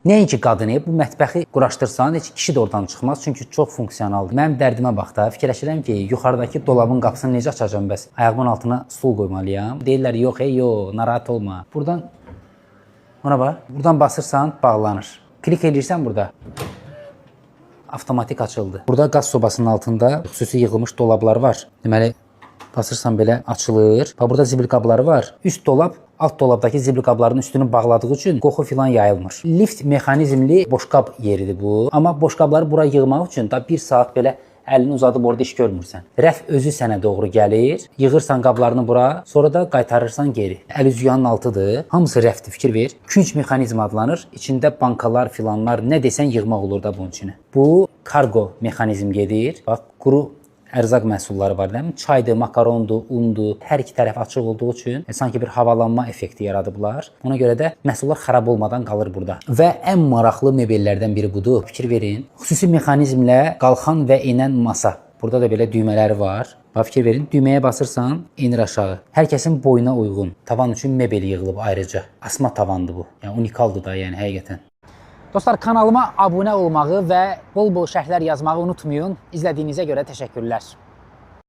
Nəinki qadını, bu mətbəxi quraşdırsan, heç kişi də oradan çıxmaz, çünki çox funksionaldır. Mənim dərdimə bax da, fikirləşirəm ki, yuxarıdakı dolabın qapısını necə açacağam bəs? Ayağımın altına stul qoymalıyam. Deyirlər, yox, ey, yox, narahat olma. Buradan ona bax, buradan basırsan, bağlanır. Klik eləyirsən burada. Avtomatik açıldı. Burada qaz sobasının altında xüsusi yığılmış dolablar var. Deməli, basırsan belə açılır. Bax, burada zibil qabları var. Üst dolab alt dolabdakı zibil qablarının üstünü bağladığı üçün qoxu filan yayılmır. Lift mexanizmli boşqab yeridir bu. Amma boşqabları bura yığmaq üçün da bir saat belə əlini uzadıb orada iş görmürsən. Rəf özü sənə doğru gəlir. Yığırsan qablarını bura, sonra da qaytarırsan geri. Əl üz yuyanın altıdır. Hamısı rəfdir, fikir ver. Künc mexanizmi adlanır. İçində bankalar filanlar, nə desən yığmaq olur da bunun içinə. Bu kargo mexanizm gedir. Bax, quru ərzaq məhsulları var, deyilmi? Çaydır, makarondur, undur. Hər iki tərəf açıq olduğu üçün sanki bir havalanma effekti yaradıblar. Ona görə də məhsullar xarab olmadan qalır burada. Və ən maraqlı mebellərdən biri budur. Fikir verin. Xüsusi mexanizmlə qalxan və enən masa. Burada da belə düymələri var. Bax, fikir verin, düyməyə basırsan, enir aşağı. Hər kəsin boyuna uyğun. Tavan üçün mebel yığılıb ayrıca. Asma tavandır bu. Yəni unikaldır da, yəni həqiqətən. Dostlar, kanalıma abunə olmağı və bol-bol şərhlər yazmağı unutmayın. İzlədiyinizə görə təşəkkürlər.